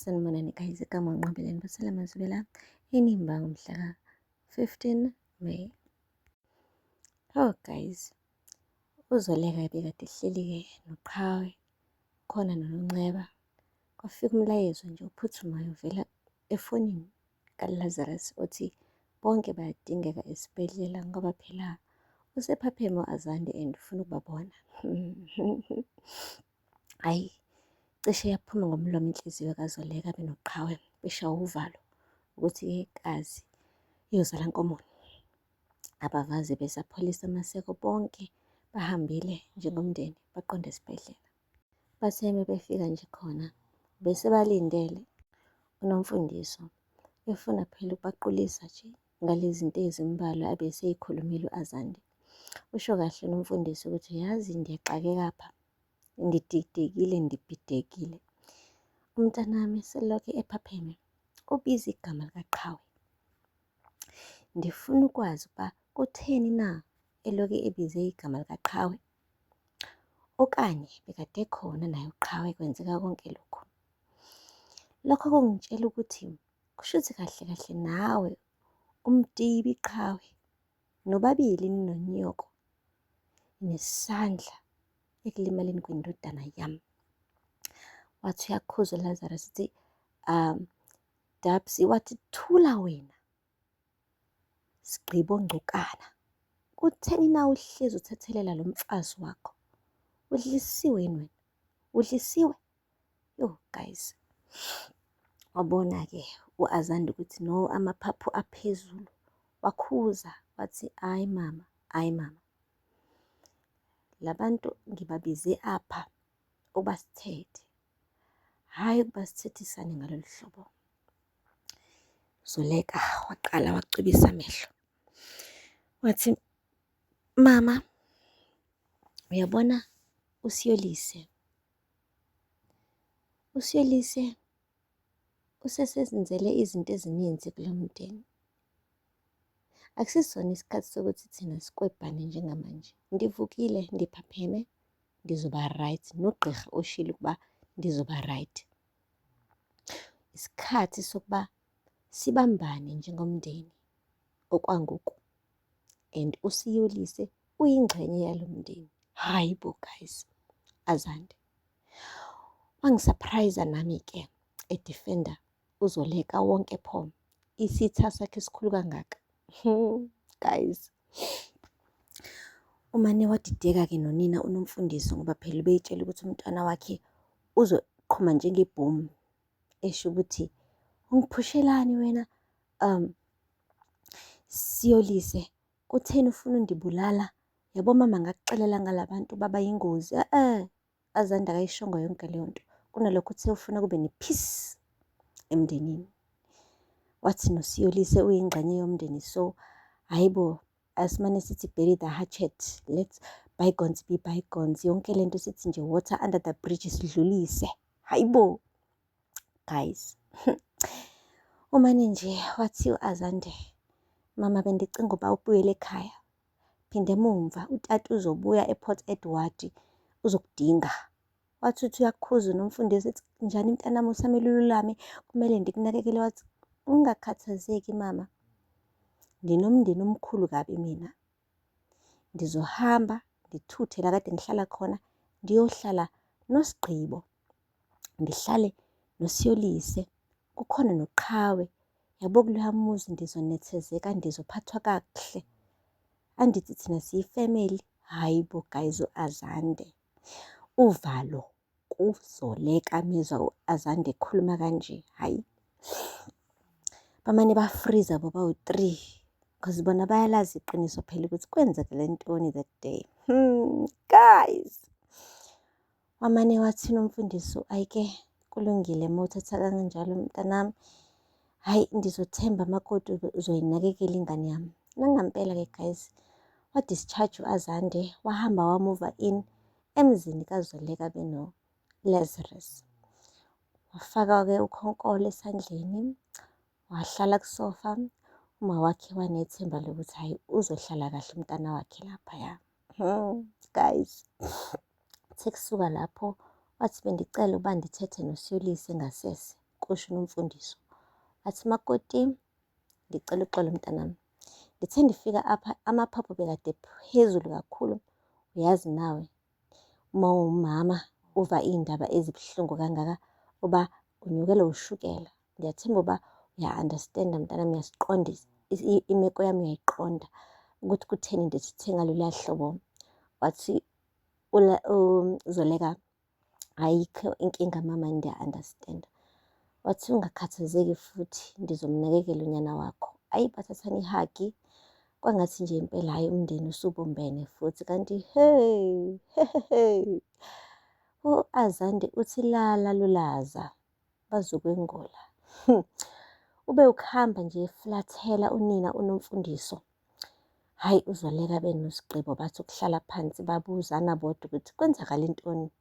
Sanibonani guys, igama uNqobile Nibusela Mazibela, inimba ngomhla ka-15 May. Oh guys, uZoleka ebekade ehleli-ke noQhawe, khona noNonceba. Kwafika umlayezo nje ophuthumayo uvela efonini kaLazarus othi bonke bayadingeka esibhedlela ngoba phela usephapheme u-Azande and ufuna ukubabona. Hhayi, cishe yaphuma ngomlomo inhliziyo kaZoleka benoQhawe beshawa uvalo ukuthi kazi iyozala nkomoni. Abavaze besapholisa amaseko bonke bahambile njengomndeni baqonda esibhedlela. Bathe befika nje khona bese balindele uNomfundiso efuna phela ukubaqulisa nje ngalezi zinto ezimbalwa abeseyikhulumile u-Azande. Usho kahle uNomfundiso ukuthi yazi ngiyaxakeka apha, ngididekile, ndibhidekile. Umntanami selokhu ephapheme ubiza igama likaQhawe. Ndifuna ukwazi ukuba kutheni na elokhu ebize igama likaQhawe? Okanye bekade khona naye uQhawe kwenzeka konke lokhu? Lokho kungitshela ukuthi kushuthi kahle kahle nawe umtibi Qhawe nobabili ninonyoko nesandla ekulimaleni kwendodana yami. Wathi uyakhuza uLazarus uthi Dabs wathi thula wena Sigqibo Ngcukana. Kutheni na uhlezi uthethelela lo mfazi wakho? Udlisiwe yini wena? Udlisiwe? Yo guys. Wabona-ke u-Azanda ukuthi no amaphaphu aphezulu. Wakhuza wathi hayi mama, hayi mama. Labantu ngibabize apha ukuba sithethe. Hhayi ukuba sithethisane ngalolu hlobo. Zoleka waqala wacwebisa amehlo. Wathi, mama, uyabona uSiyolise. USiyolise usesenzele izinto ezininzi kulo mndeni. Akusisona isikhathi sokuthi thina sikwebhane njengamanje. Ndivukile, ndiphapheme, ndizoba right. Nogqirha ushilo ukuba ndizoba right. Isikhathi sokuba sibambane njengomndeni okwangoku and uSiyolise uyingxenye yalo mndeni. Hhayi bo guys, Azande. Wangisurprise nami-ke edefender uZoleka wonke pho isitha sakhe esikhulu kangaka. Guys, umane wadideka-ke nonina uNomfundiso ngoba phela ubeyitshela ukuthi umntwana wakhe uzoqhuma njengebhomu esho ukuthi ungiphushelani wena Siyolise kutheni ufuna undibulala yabo mama ngakuxelela ngalabantu baba yingozi eh Azande akayishongo yonke leyo nto kunalokho uthe ufuna kube ne-peace emndenini wathi noSiyolise uyingxenye yomndeni so hayi bo asimane sithi bury the hatchet let bygones be bygones yonke lento sithi nje water under the bridge sidlulise hayibo guys umane nje wathi u-Azande mama bendicinga uba ubuyele ekhaya phinde emumva utata uzobuya ePort Edward uzokudinga wathi uthi uyakhuza unomfundisi ethi njani mntanami usamele ululame kumele ndikunakekele wathi ungakhathazeki mama nginomndeni omkhulu kabi mina ngizohamba ngithuthe la kade ngihlala khona ngiyohlala noSigqibo ngihlale noSiyolise kukhona noQhawe yabo kuloya muzi ndizonethezeka ndizophathwa kakuhle andithi thina siyifamily hayi bo guys u-Azande uvalo kuZoleka mezwa u-Azande ekhuluma kanje hayi bamane bafriza bobawu-three because bona bayalazi iqiniso phela ukuthi kwenzekele ntoni that day guys wamane wathi nomfundiso ayike kulungile uma uthatha kanjalo mntanami hhayi ndizothemba makoti uzoyinakekela ingane yami nangampela-ke guys wadischarge u-Azande wahamba wamuva in emzini kaZoleka beno-Lazarus. Wafaka-ke ukhonkolo esandleni, wahlala kusofa. Uma wakhe wanethemba lokuthi hhayi uzohlala kahle umntana wakhe laphaya. Guys, kuthe kusuka lapho wathi bendicela ukuba ndithethe noSiyolise ngasese. Kusho uNomfundiso. Athi makoti, ngicela uxolo mntanami. Ngithe ndifika apha amaphaphu bekade phezulu kakhulu. Uyazi nawe uma uwumama uva iy'ndaba ezibuhlungu kangaka uba unyukelwa ushukela. Ngiyathemba uba uya-understand-a mntanami, uyasiqonda imeko yami uyayiqonda ukuthi kutheni ndithethe ngaloluya hlobo. Wathi uZoleka, ayikho inkinga mama, ngiya-understand-a. Wathi ungakhathazeki futhi ngizomnakekela unyana wakho. Ayi, bathathana i-hug, kwangathi nje impela hhayi umndeni usubumbene futhi kanti hey, hehehe. U-Azande uthi lala lulaza, bazokwengula. Ube ukuhamba nje efulathela unina uNomfundiso. Hhayi uZoleka benoSigqibo bathi ukuhlala phansi babuzana bodwa ukuthi kwenzakala intoni.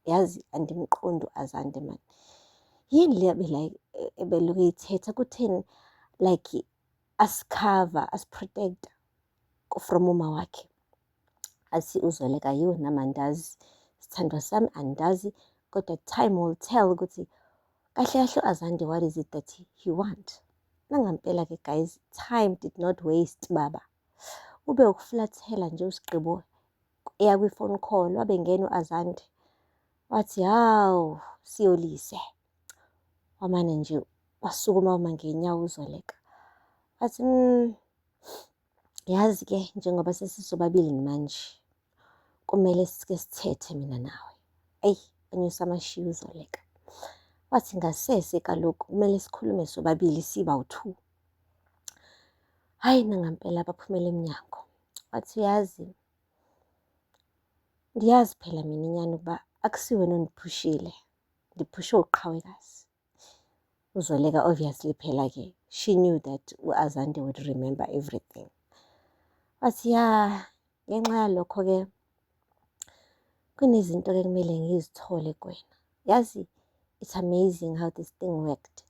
Yazi andimqondi u-Azande mani. Yini le abe la ebelokhu eyithetha kutheni like asi-cover, asi-protect from uma wakhe. Athi uZoleka yiwo nami andazi, sithandwa sami andazi, kodwa time will tell ukuthi kahle kahle u-Azande what is it that he want. Nangampela-ke guys, time did not waste baba. Ube ukufulathela nje uSigqibo eya kwi-phone call, wabe ngena u-Azande. Wathi hawu siyolise. Wamane nje wasukuma wama ngey'nyawo uZoleka. Wathi yazi-ke njengoba sesisobabili manje kumele sike sithethe mina nawe. Eyi, wanyusa amashiya uZoleka. Wathi ngasese kaloku kumele sikhulume sobabili sibawu-two. Hhayi nangampela baphumela emnyango. Wathi uyazi, ngiyazi phela mina inyani ukuba akusiwena ondiphushile, ndiphushwe uqhawekazi. UZoleka obviously phela-ke she knew that u-Azande would remember everything. Wathi ya, ngenxa yalokho-ke kunezinto-ke kumele ngizithole kuwena. Yazi it's amazing how this thing worked.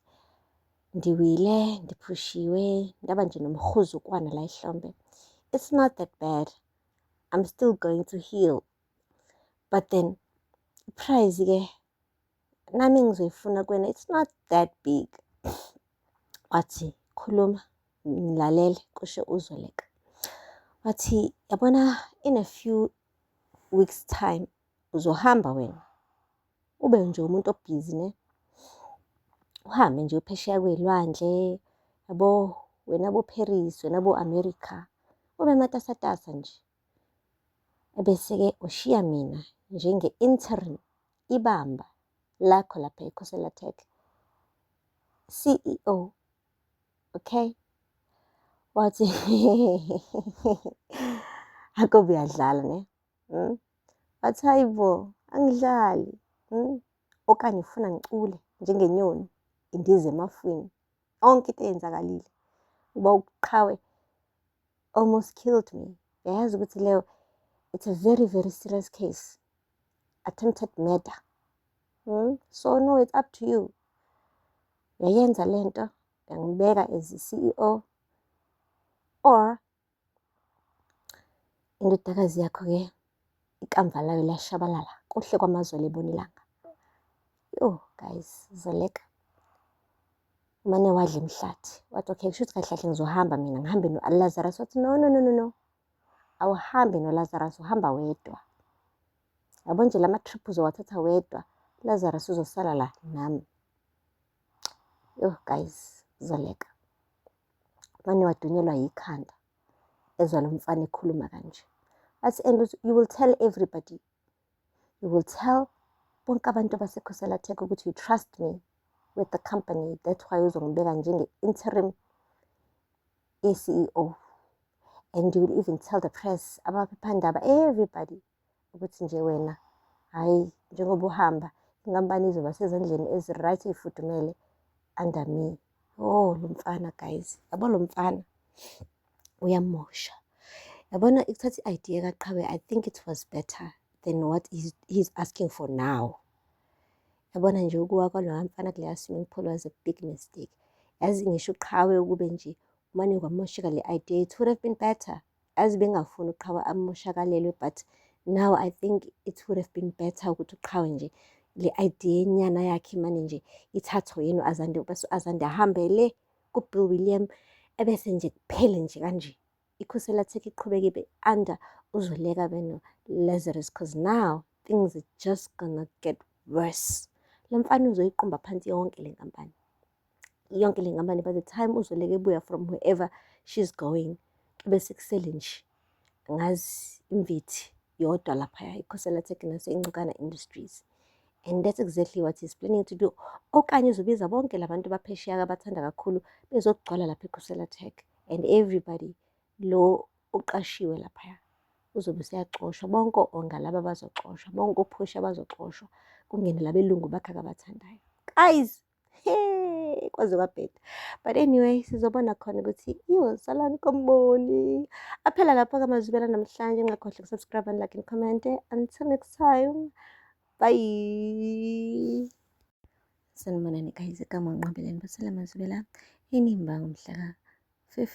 Ndiwile, ndiphushiwe, ndaba nje nomhuzukwana la ehlombe. It's not that bad. I'm still going to heal. But then prize-ke nami ngizoyifuna kuwena, it's not that big. Wathi khuluma ngilalele, kusho uZoleka. Wathi yabona in a few weeks time uzohamba wena ube nje umuntu o-busy ne, uhambe nje uphesheya kwey'lwandle yabo, wena bo-Paris, wena bo-America, ube matasatasa nje. Ebese-ke ushiya mina njenge-interim ibamba lakho lapha eKhosela Tech, CEO, okay? Wathi akobe uyadlala ne? Wathi hayi bo, angidlali. Okanye ufuna ngicule njengenyoni indize emafwini. Yonke into eyenzakalile uba uqhawe almost killed me. Uyayazi ukuthi leyo it's a very very serious case. Attempted murder. So no, it's up to you. Uyayenza lento, uyangibeka as i-CEO or indodakazi yakho-ke ikamva layo liyashabalala kuhle kwamazolo ebona ilanga. Yo guys, Zoleka umane wadla emhlathi. Wathi okay, kusho ukuthi kahle kahle ngizohamba mina ngihambe no-Lazarus. Wathi no no no no no, awuhambi noLazarus, uhamba wedwa. Yabo nje lama trip uzowathatha wedwa, Lazarus uzosala la nami. Yo guys, Zoleka mane wadunyelwa yikhanda ezwa lo mfana ekhuluma kanje. Wathi and you will tell everybody, you will tell bonke abantu abaseKhosela Tech ukuthi you trust me with the company. That's why uzongibeka njenge-interim e-CEO. And you will even tell the press, amaphephandaba, everybody ukuthi nje wena hhayi njengoba uhamba inkampani izoba sezandleni ezi-right ey'fudumele under me. Oh lo mfana guys, yabo lo mfana uyamosha. Yabona ikuthatha i-idea kaQhawe, I think it was better than what he's asking for now. Yabona nje ukuwa kwaloya mfana kuleya swimming pool was a big mistake. Yazi ngisho uQhawe ukube nje umane kwamosheka le idea, it would have been better. Yazi bengafuni uQhawe amoshakalelwe, but now I think it would have been better ukuthi uQhawe nje Le idea yenyana yakhe imane nje ithathwe yena u-Azande, bese u-Azande ahambe le ku-Bill William, ebese nje kuphele nje kanje. IKhusela Tech iqhubeke ibe under uZoleka beno-Lazarus, 'cause now things are just gonna get worse. Lo mfana uzoyiqumba phansi yonke le nkampani, yonke le nkampani. By the time uZoleka ebuya from wherever she's going, kube sekusele nje ngazi imvithi yodwa laphaya iKhusela Tech nase-Incukana Industries. And that's exactly what he's planning to do. Okanye uzobiza bonke labantu baphesheya abathanda kakhulu bezogcwala lapha eKhusela Tech, and everybody lo oqashiwe laphaya uzobe useyaxoshwa. Bonke onga laba bazoxoshwa, bonke ophosha bazoxoshwa, kungene labelungu bakhe akabathandayo. Guys, hey, kwaze kwabheda. But anyway, sizobona khona ukuthi iyosala nkomboni. Aphela lapho kaMazubela namhlanje. Ungakhohlwa uku-subscribe and like and comment. Until next time, bye. Sanibonani guys, igama uNqabeleni Basela Mazubela, inimba ngomhla ka-15.